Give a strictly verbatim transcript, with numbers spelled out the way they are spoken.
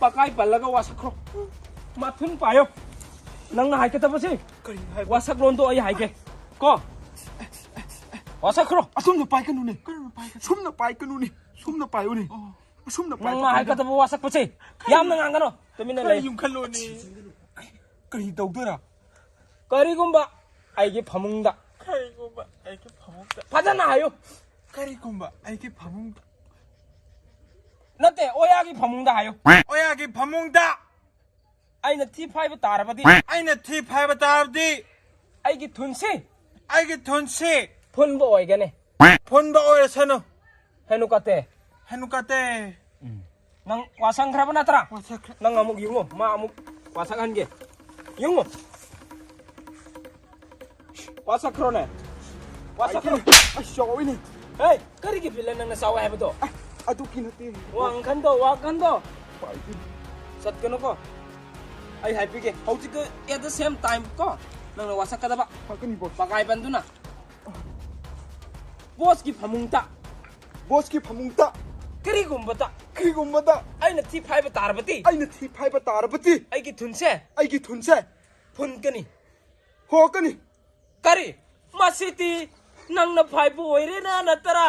ꯄꯀꯥꯏ ꯄꯜꯂꯒ ꯋꯥꯁꯛꯈ꯭ꯔꯣ꯫ ꯃꯊꯨꯟ ꯄꯥꯏꯌꯣ꯫ ꯅꯪꯅ ꯍꯥꯏꯒꯗꯕꯁꯤ꯫ ꯀꯔꯤ ꯍꯥꯏꯕ? ꯋꯥꯁꯛꯂꯣꯟꯗꯣ ꯑꯩ ꯍꯥꯏꯒꯦ꯫ ꯀꯣ? ꯋꯥꯁꯛꯈ꯭ꯔꯣ꯫ ꯑꯁꯨꯝꯅ ꯄꯥꯏꯒꯅꯨꯅꯦ꯫ ꯀꯔꯝꯅ ꯄꯥꯏꯒꯅꯨ? ꯁꯨꯝꯅ ꯄꯥꯏꯒꯅꯨꯅꯦ꯫ ꯁꯨꯝꯅ ꯄꯥꯏꯌꯨꯅꯦ꯫ ꯑꯣ꯫ ꯑꯁꯨꯝꯅ ꯄꯥꯏ꯫ ꯅꯪꯅ ꯍꯥꯏꯒꯗꯕ ꯋꯥꯁꯛꯄꯁꯦ ꯌꯥꯝꯅ ꯉꯥꯡꯒꯅꯨ꯫ ꯇꯨꯃꯤꯟꯅ ꯈꯔ ꯂꯩ꯫ ꯌꯨꯝꯈꯠꯂꯣꯅꯦ꯫ ꯀꯔꯤ ꯇꯧꯗꯣꯏꯔꯥ? ꯀꯔꯤꯒꯨꯝꯕ ꯑꯩꯒꯤ ꯐꯃꯨꯡꯗ꯫ ꯀꯔꯤꯒꯨꯝꯕ ꯑꯩꯒꯤ ꯐꯃꯨꯡꯗ꯫ ꯐꯖꯅ ꯍꯥꯏꯌꯨ꯫ ꯀꯔꯤꯒꯨꯝꯕ ꯑꯩꯒꯤ ꯐꯃꯨꯡꯗ꯫ ꯅꯠꯇꯦ, ꯑꯣꯌꯥꯒꯤ ꯐꯃꯨꯡꯗ ꯍꯥꯏꯌꯨ꯫ ꯑꯣꯌꯥꯒꯤ ꯐꯃꯨꯡꯗ꯫ ꯑꯩꯅ ꯊꯤ ꯐꯥꯏꯕ ꯇꯥꯔꯕꯗꯤ꯫ ꯑꯩꯅ ꯊꯤ ꯐꯥꯏꯕ ꯇꯥꯔꯕꯗꯤ꯫ ꯑꯩꯒꯤ ꯊꯨꯟꯁꯤ꯫ ꯑꯩꯒꯤ ꯊꯨꯟꯁꯤ꯫ ꯐꯨꯟꯕ ꯑꯣꯏꯒꯅꯤ꯫ ꯐꯨꯟꯕ ꯑꯣꯏꯔꯁꯅꯨ꯫ ꯍꯦꯅꯨꯀꯥꯇꯦ꯫ ꯍꯦꯅꯨꯀꯥꯇꯦ꯫ ꯎꯝ꯫ ꯅꯪ ꯋꯥꯁꯪꯈ꯭ꯔꯕ ꯅꯠꯇ꯭ꯔꯥ? ꯋꯥꯁꯛꯈ꯭ꯔꯦ꯫ ꯅꯪ ꯑꯃꯨꯛ ꯌꯦꯡꯉꯣ, ꯃꯥ ꯑꯃꯨꯛ ꯋꯥꯁꯛꯍꯟꯒꯦ꯫ ꯌꯦꯡꯉꯣ꯫ ꯋꯥꯁꯛꯈ꯭ꯔꯣꯅꯦ꯫ ꯋꯥꯁꯛꯈ꯭ꯔꯣ꯫ ꯑꯩ ꯆꯥꯎꯏꯅꯦ꯫ ꯍꯦ, ꯀꯔꯤꯒꯤ ꯐꯤꯜꯗ ꯅꯪꯅ ꯆꯥꯎꯋꯦ ꯍꯥꯏꯕꯗꯣ? ꯑ, ꯑꯗꯨꯒꯤ ꯅꯠꯇꯦ꯫ ꯋꯥꯡ ꯈꯟꯗꯣ, ꯋꯥꯡ ꯈꯟꯗꯣ꯫ ꯄꯥꯏꯗꯦ꯫ ꯆꯠꯀꯅꯨꯀꯣ꯫ ꯑꯩ ꯍꯥꯏꯕꯤꯒꯦ꯫ ꯍꯧꯖꯤꯛ at the same time ꯀꯣ, ꯅꯪꯅ ꯋꯥꯁꯛꯀꯗꯕ꯫ ꯐꯔꯛꯀꯅꯤ, ꯕꯣꯁ꯫ ꯄꯒꯥꯏ ꯕꯟꯗꯨꯅ꯫ ꯕꯣꯁꯀꯤ ꯐꯃꯨꯡꯗ꯫ ꯕꯣꯁꯀꯤ ꯐꯃꯨꯡꯗ꯫ ꯀꯔꯤꯒꯨꯝꯕꯗ꯫ ꯀꯔꯤꯒꯨꯝꯕꯗ꯫ ꯑꯩꯅ ꯊꯤ ꯐꯥꯏꯕ ꯇꯥꯔꯕꯗꯤ꯫ ꯑꯩꯅ ꯊꯤ ꯐꯥꯏꯕ ꯇꯥꯔꯕꯗꯤ꯫ ꯑꯩꯒꯤ ꯊꯨꯟꯁꯦ꯫ ꯑꯩꯒꯤ ꯊꯨꯟꯁꯦ꯫ ꯐꯨꯟꯒꯅꯤ꯫ ꯍꯣꯀꯅꯤ꯫ ꯀꯔꯤ? ꯃꯁꯤꯗꯤ ꯅꯪꯅ ꯐꯥꯏꯕ ꯑꯣꯏꯔꯦꯅ ꯅꯠꯇ꯭ꯔꯥ?